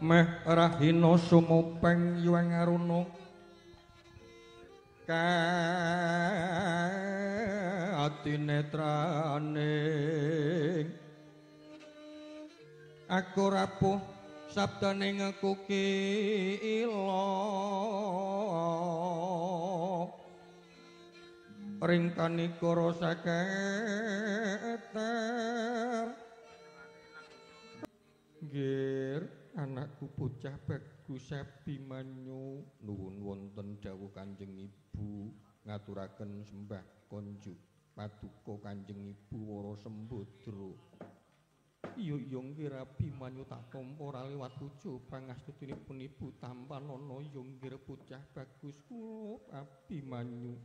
Meh rahina sumupeng yuwang aruna katinetrane aku rapuh sabdane ngekukila ring kanikara saketer nggir anakku bocah bagus Abimanyu nuwun wonten dawuh Kanjeng Ibu ngaturaken sembah konjuk paduka Kanjeng Ibu Wara Sembadra. Iya iya nggir Abimanyu tak tampa ora liwat pujo pangastutinipun Ibu tampanana ya nggir bocah bagus kula Abimanyu.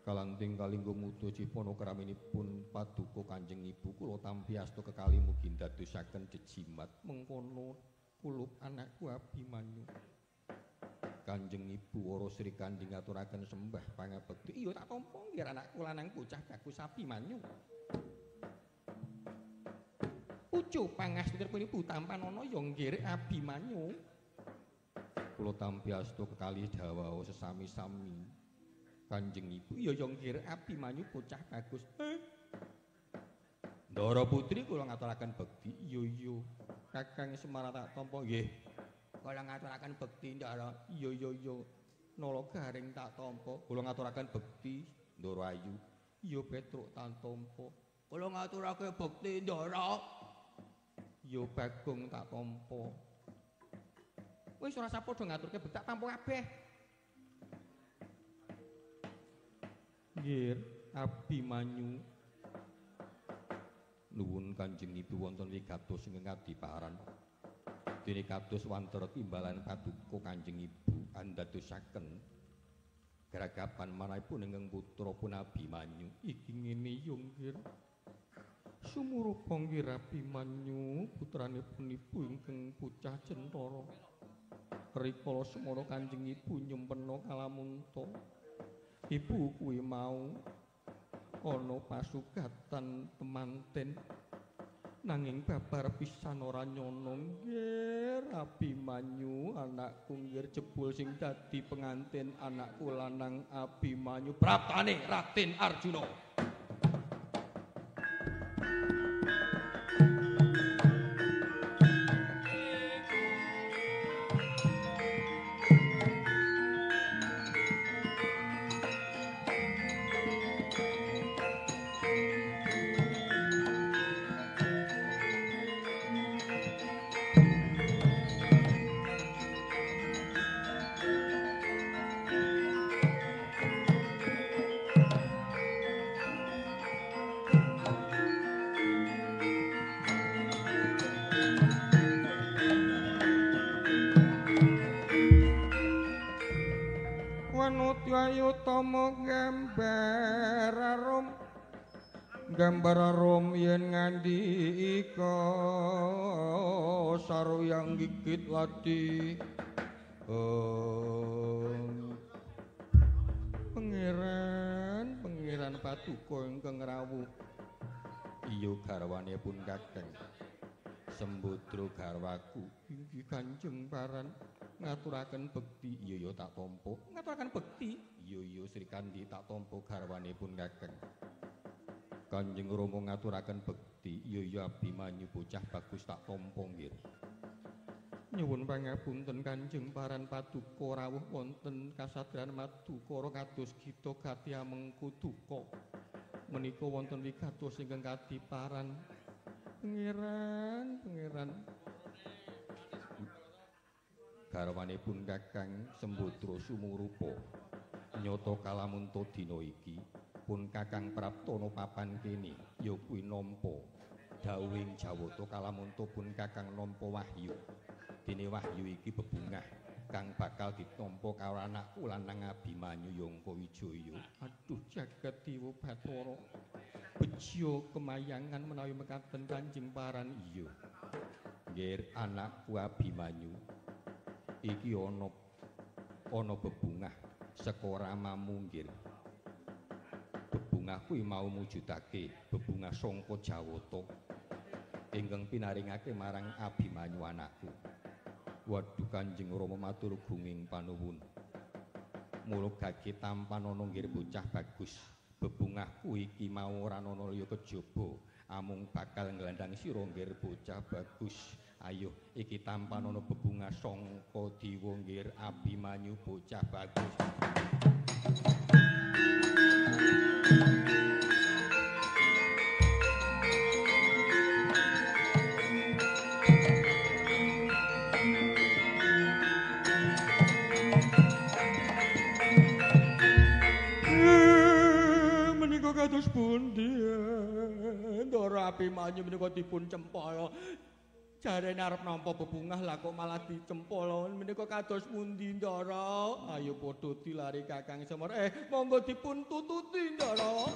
Kalanting kalinggo muda cipana kraminipun paduka Kanjeng Ibu kula tampi asta kekali mugi ndadosaken jejimat mengkono kulup anakku Abimanyu. Kanjeng Ibu Wara Sri Kandi ngaturaken sembah pangabekti. Iya tak tampa nggih anakku lanang bocah bagus Abimanyu. Pucu pangastutinipun Ibu tampanana ya nggih Abimanyu. Kula tampi asta kekali dawuh sesami-sami. Kanjeng Ibu iya ya nggir Abimanyu bocah bagus. Ndara putri kula ngaturaken bekti. Iya iya Kakang Semar tak tampa nggih. Kula ngaturaken bekti Ndara. Iya iya iya Nala Garing tak tampa. Kula ngaturaken bekti Ndara Ayu. Iya Petruk tak tampa. Kula ngaturake bekti Ndara. Iya Bagong tak tampa. Wis ora usah padha ngaturke bekti tak tampa kabeh. Nggir Abimanyu nuwun Kanjeng Ibu wonten wigatos ingkang kadiparan. Dene kados wantara timbalan paduka Kanjeng Ibu andadosaken gragapan manahipun ingkang putra pun Abimanyu. Iki ngene yo nggir. Sumurupa nggir Abimanyu putranipun Ibu ingkang bocah Centara. Rikala semana Kanjeng Ibu nyumpena kalamunta. Ibu kuwi mau ana pasugatan temanten nanging babar pisan ora nyono nggir Abimanyu anakku nggir jebul sing dadi pengantin anakku lanang Abimanyu praptane Raden Arjuna. Gambar arum gambar arum yen ngandika saruyang gigit lati pangeran pangeran paduka ingkang rawuh. Iya garwane pun Kakang Sembadra garwaku inggih Kanjeng Paran ngaturaken bekti. Iya iya tak tampa ngaturaken bekti. Iya iya Sri Kandi tak tampa garwane pun Kakang. Kanjeng Rama ngaturaken bekti. Iya iya Abimanyu bocah bagus tak tampa nggih. Nyuwun pangapunten Kanjeng Paran paduka rawuh wonten kasadran Madukara kados Gita gati amengku duka. Menika wonten wigatos ingkang kadiparan. Pangeran pangeran garwanipun Kakang Sembadra sumurupa nyata kalamunta dina iki pun Kakang praptana papan kene ya kuwi nampa dawuhing Jawata kalamunta pun Kakang nampa wahyu. Dene wahyu iki bebungah Kang bakal ditampa karo anakku lanang Abimanyu Yongko Wijaya. Aduh jagat Dewa Bathara. Bejo kemayangan menawi mekaten Kanjeng Paran. Iya. Nggih anakku Abimanyu. Iki ana bebungah saka ramamu nggih. Bebungah kuwi mau mujudake bebungah sangka Jawata ingkang pinaringake marang Abimanyu anakku. Waduh Kanjeng Rama matur gunging panuwun. Mula gage tampanana nggih bocah bagus. Bebungahku iki mau ora ana liya kejaba, amung bakal nglandang sira nggih bocah bagus. Ayo iki tampanana bebungah sangka dewa nggih Abimanyu bocah bagus. Kados pundi Ndara Abimanyu menika dipun cempala. Jarene arep nampa bebungah lah kok malah dicempala. Menika kados pundi Ndara? Ayo padha dilari Kakang Semar. Monggo dipun tututi Ndara.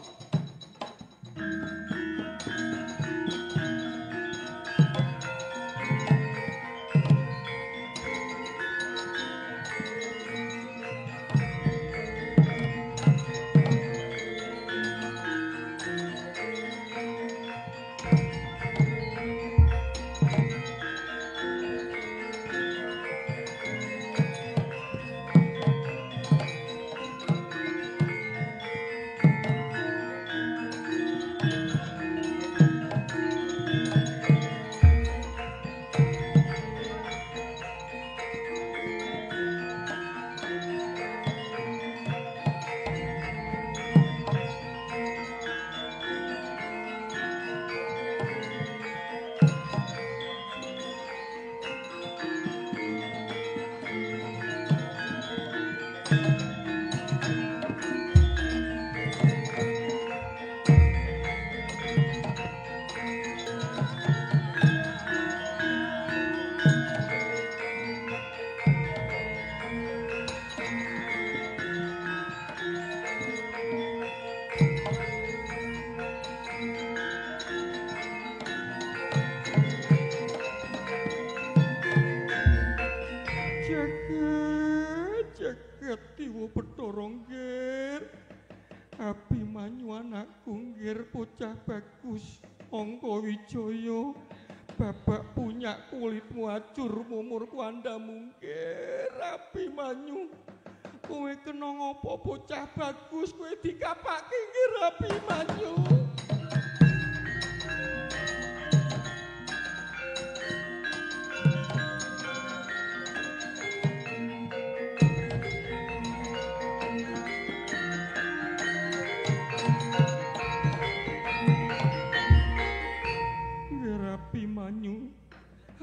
Bocah bagus Angka Wijaya, babak punya kulitmu acur mumur kuanda mungkir. Abimanyu kowe kena ngopo bocah bagus, kowe dikapake nggih Abimanyu.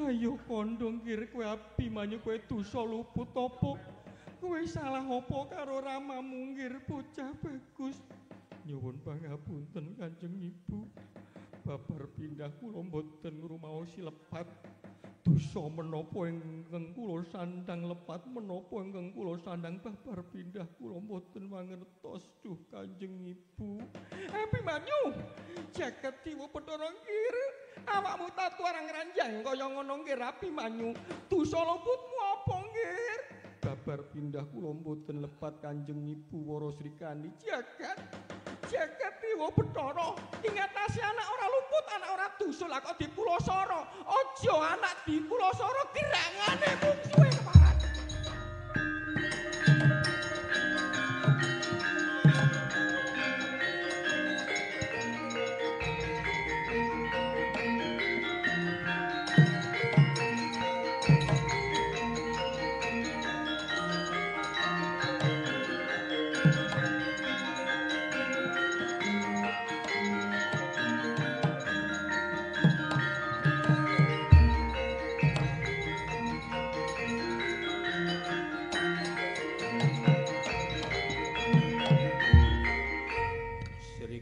Ayo kondo nggir kowe Abimanyu, kowe dosa luput apa? Kowe salah apa karo ramamu nggir bocah bagus? Nyuwun pangapunten Kanjeng Ibu. Babar pindah kula mboten ngrumaosi lepat. Dosa menapa ingkang kula sandang lepat, menapa ingkang kula sandang babar pindah kula mboten mangertos duh Kanjeng Ibu. Abimanyu, jagat Dewa Bathara nggir. Awakmu tatu arang ranjang kaya ngono nggih Abimanyu. Dosa luputmu apa nggih? Babar pindah kula mboten lepat Kanjeng Ibu Wara Srikandi. Jagat jagat Dewa Bathara ing atase anak ora luput, anak ora dosa lah kok dipulasara. Aja anak dipulasara gerangane mungsuhe keparat.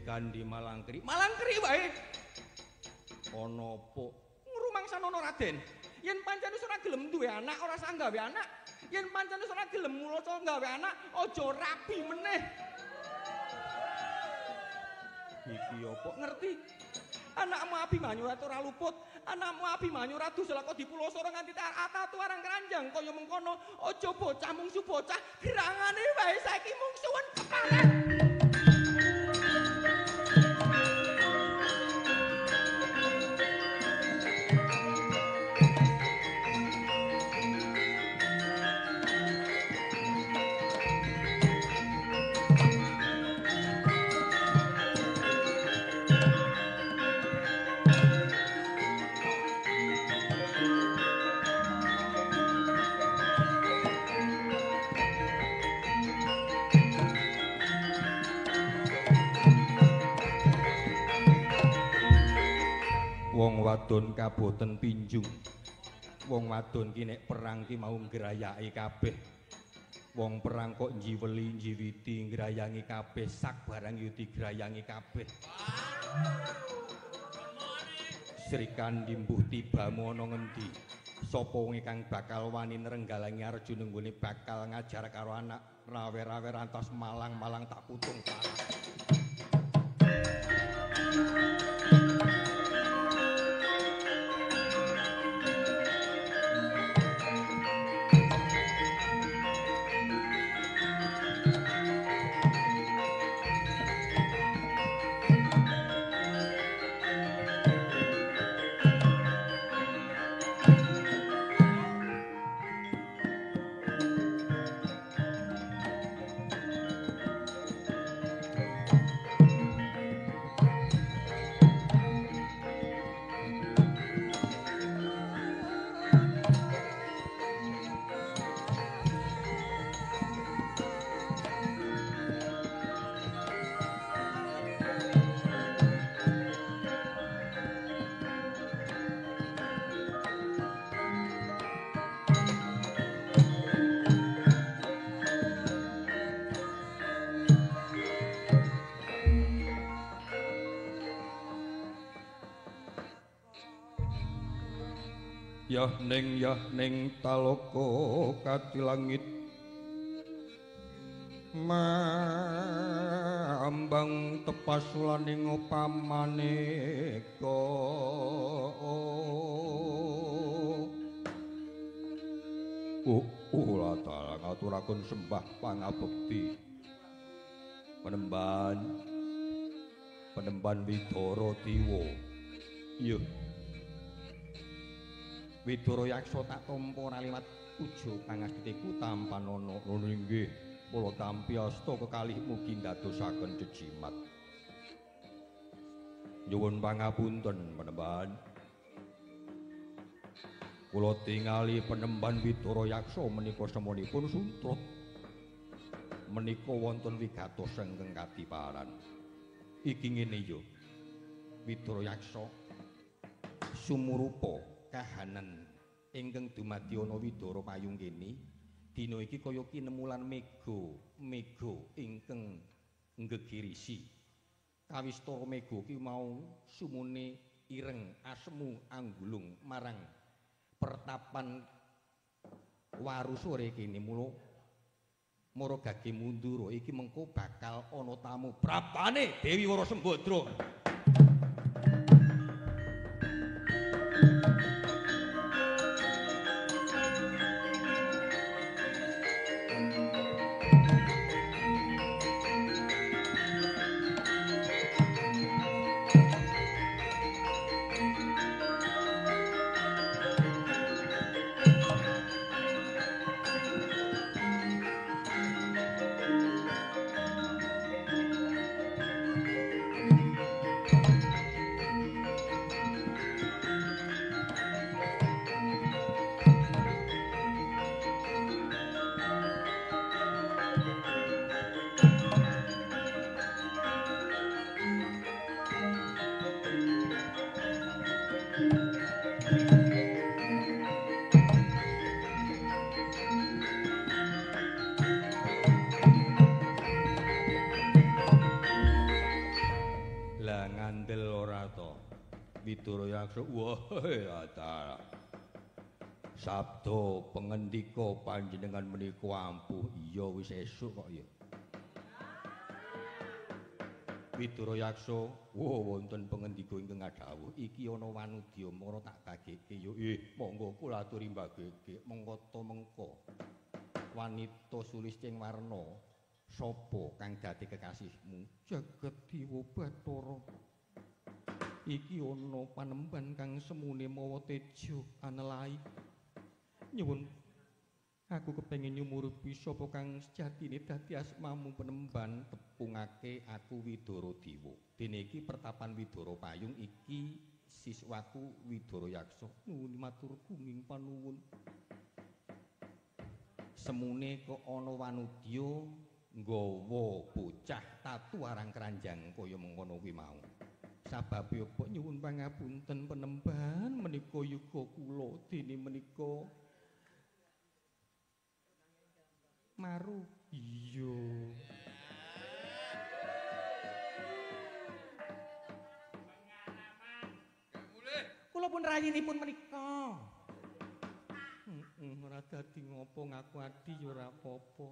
Kandi Malangkri, Malangkri wae. Ana apa? Ngrumangsanono Raden. Yen pancen wis ora gelem duwe anak, ora sah gawe anak. Yen pancen wis ora gelem mulasa gawe anak, aja rabi meneh. Iki apa ngerti? Anakmu Abimanyu ora luput, anakmu Abimanyu ora dosa kok dipulasara nganti atatu arang keranjang kaya mengkono. Aja bocah mungsu bocah, gerangane wae saiki mungsuwen keparat. Wong wadon kaboten pinjung. Wong wadon ki nek perang ki mau ngrayake kabeh. Wong perang kok njiweli njiwiti ngrayangi kabeh, sak barang yo digrayangi kabeh. Srikandhi mbuh tibamu ana ngendi? Sapa wong kang bakal wani nrenggalangi Arjuna nggone bakal ngajar karo anak rawe-rawe rantas malang-malang tak putung parah. Yah ning talaka kati langit mambang tepas ulaning upamaneka. Latara ngaturaken sembah pangabekti penemban penemban Widara Tiwa. Iya Widara Yaksa tak tampa ora liwat puja pangastitiku tampanana. Ngono inggih kula tampi asta kekalih mugi ndadosaken jejimat. Nyuwun pangapunten penemban. Kula tingali penemban Widara Yaksa menika semonipun suntrut. Menika wonten wigatos ingkang kadiparan. Iki ngene ya. Widara Yaksa sumurupa kahanan ingkang dumadi ana Widara payung kene dina iki kaya kinemulan mega, mega ingkang nggegirisi. Kawistara mega ki mau sumune ireng asemu anggulung marang pertapan waru sore kene mula mara gage mundura iki mengko bakal ana tamu praptane Dewi Wara Sembadra. Widara Yaksa, wah ta. Sabda pengendika panjenengan menika ampuh. Iya wis esuk kok ya. Widara Yaksa, wah wonten pengendika ingkang ngadhawuh, iki ana wanudya mara tak bageke ya. Monggo kula aturi mbageke, mengko ta mengko. Wanita sulisting warna, sapa kang dadi kekasihmu? Jagat Dewa Bathara. Iki ana panemban kang semune mawa teja anelai. Nyuwun aku kepengin nyumurupi sapa kang sejatine dadi asmamu penemban, tepungake aku Widara Dewa. Dene iki pertapan Widara Payung, iki siswaku Widara Yaksa. Nyuwun matur gunging panuwun. Semune kok ana wanudya nggawa bocah tatu arang keranjang kaya mengkono kuwi mau. Sababe apa nyuwun pangapunten penemban, menika yuga kula dene menika maru. Iya. Kula pun rayinipun menika. Ora dadi ngopo ngaku adi ya ora apa-apa.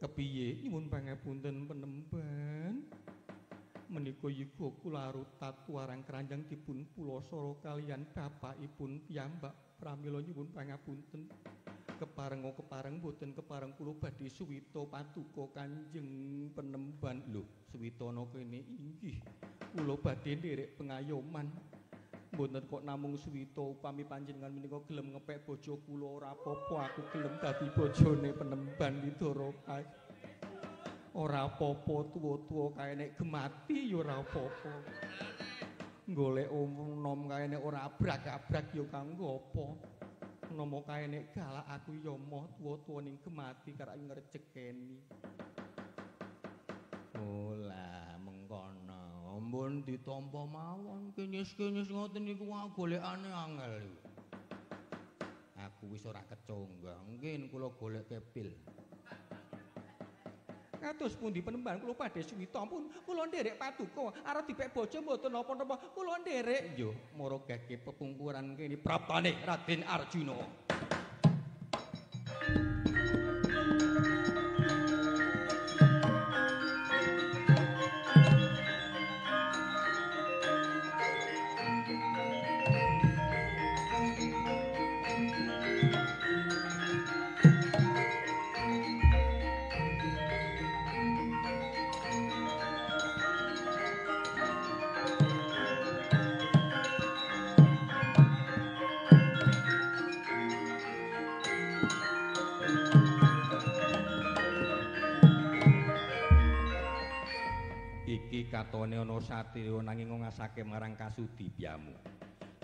Kepiye nyuwun pangapunten penemban? Menika yuga kula tatu arang keranjang dipun pulasara kaliyan bapakipun piyambak. Pramila nyuwun pangapunten. Kepareng kepareng boten kepareng kula badhe suwita paduka Kanjeng Penemban. Lho, suwita ana kene inggih. Kula badhe nderek pengayoman. Mboten kok namung suwita, upami panjenengan menika gelem ngepek bojo kula ora apa-apa, aku gelem dadi bojone Penemban Widara kae. Ora apa-apa tuwa-tuwa kae nek gemati ya ora apa-apa. Golek nom kae nek ora abrak-abrak ya kanggo apa. Nomo kae nek galak aku ya moh tuwa-tuwa ning gemati karek ngrecekeni. Oh lah mengkono. Ampun ditampa mawon kinyis-kinyis ngoten niku golekane angel iku. Aku wis ora kecongga, mungkin kula golek kepil. Kados pundi penemban kula badhe suwita, ampun kula nderek paduka, arep dipek bojo mboten napa-napa, kula nderek. Yo mara gage pepungkuran kene praptane Raden Arjuna. Katone ana satriya nanging ngasake marang kasudibyamu.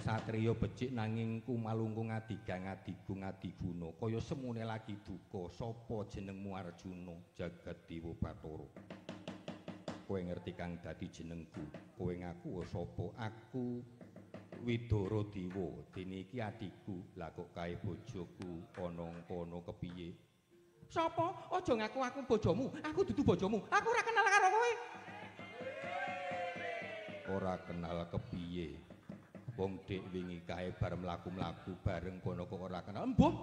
Satriya becik nanging kumalungkung adigang adigung adiguna kaya semune lagi duka. Sapa jenengmu Arjuna? Jagat Dewa Bathara. Kowe ngerti kang dadi jenengku. Kowe ngaku sapa? Aku Widara Dewa. Dene iki adhiku. Lah kok kae bojoku ana kono kepiye? Sapa? Aja ngaku aku bojomu. Aku dudu bojomu. Aku ora kenal karo kowe. Ora kenal kepiye? Wong dik wingi kae bar mlaku-mlaku bareng kono kok ora kenal. Embuh.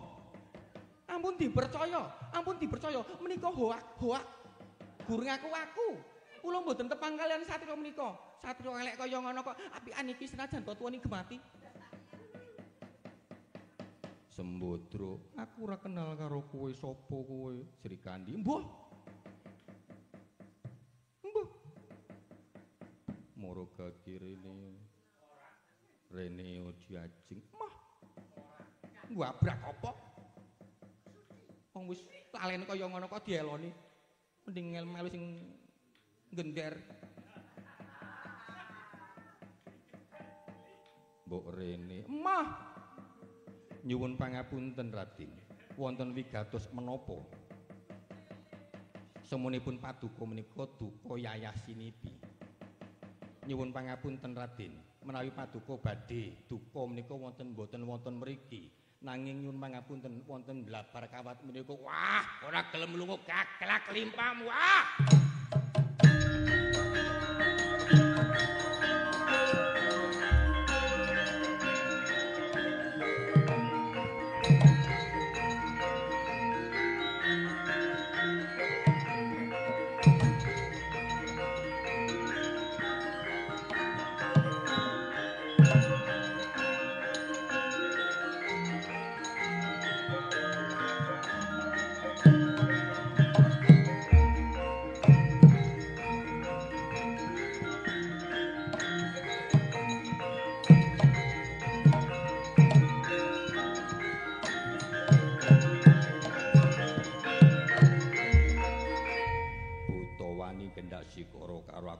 Ampun dipercaya, ampun dipercaya. Menika hoak-hoak. Gur ngaku aku. Kula mboten tepang kalian satriya menika. Satriya elek kaya ngono kok apikan iki senajan to tuwane gemati. Sembodro, aku ora kenal karo kowe. Sapa kowe? Srikandi. Embuh. Embuh. Moro gagirene. Rene diajeng. Mah. Ngabrak apa? Wong wis lalen kaya ngono kok dieloni. Mending melu sing gender. Mbok Rene. Mah. Nyuwun pangapunten Raden. Wonten wigatos menapa? Semunipun paduka menika duka yayah sinipi. Nyuwun pangapunten Raden. Menawi paduka badhe duka menika wonten mboten wonten mriki, nanging nyuwun pangapunten wonten blabar kawat menika. Wah, ora gelem lunga gaglak limpamu. Ah!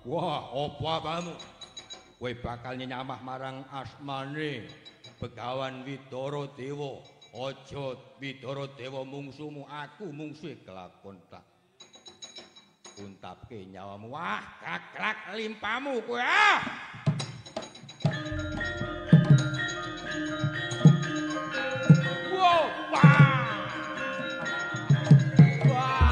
Wah, apa apamu? Kowe bakal nyamah marang asmane Begawan Widara Dewa. Aja Widara Dewa mungsumu, aku mungsuhe kelakon tak untapke nyawamu. Wah, kaklak limpamu kowe ah! Wow, wah. Wah.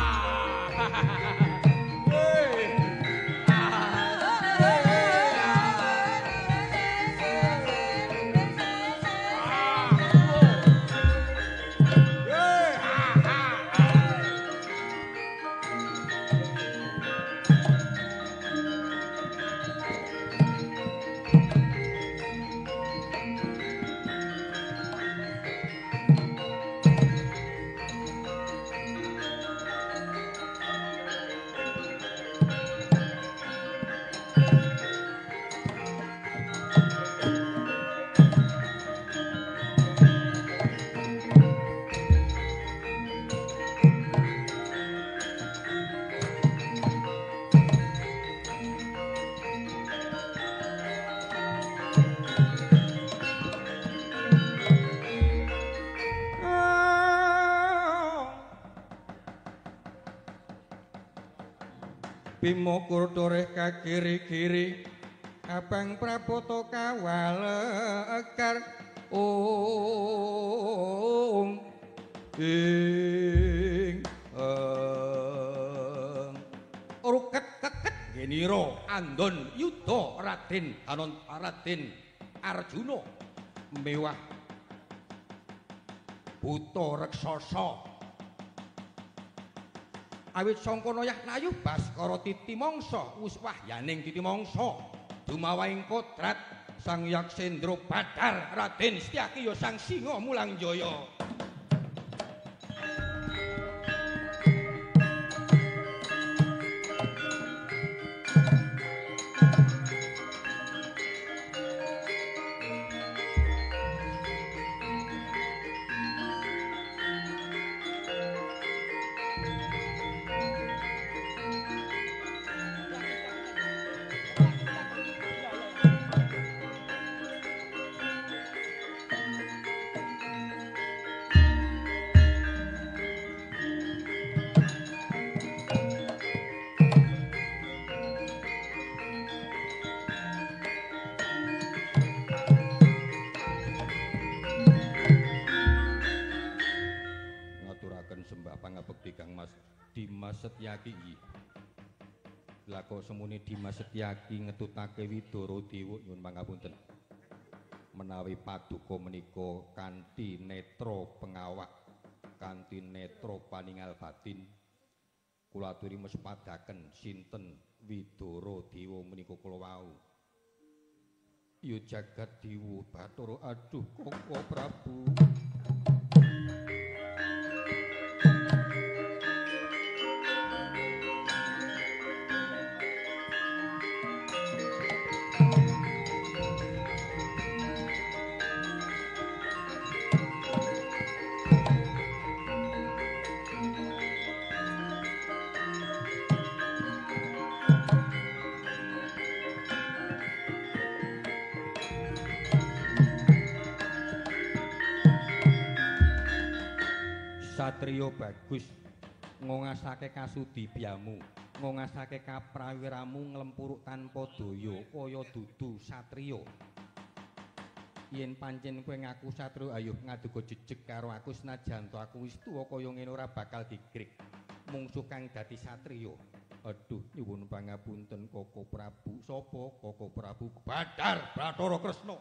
Bima kurtoreh kakiri-kiri abang Praboto kawalekar ong ing eng ruket keket geniro andon yuda Raden Hanon Raden Arjuna mewah buta reksasa. Awit sangka noyah nayu Baskara titi mangsa wis wahyaning titi mangsa dumawaing kodrat Sang Yaksendra Badar Raden Setyaki ya Sang Singa Mulang Jaya. Setyaki iki. Lah kok semune Dimas Setyaki ngetutake Widara Dewa nyuwun pangapunten. Menawi paduka menika kanthi netra pengawak, kanthi netra paningal batin, kula aturi mespadhaken sinten Widara Dewa menika kula wau. Ya jagat dewa Bathara aduh Koko Prabu. Satrio bagus ngongasake kasudibyamu, ngongasake kaprawiramu nglempuruk tanpa daya kaya dudu satrio. Yen pancen kowe ngaku satrio ayo ngaduga jejeg karo aku senajan to aku wis tuwa kaya ngene ora bakal digrik mungsuh kang dadi satrio. Aduh nyuwun pangapunten Koko Prabu. Sapa Koko Prabu? Badar Bathara Kresna.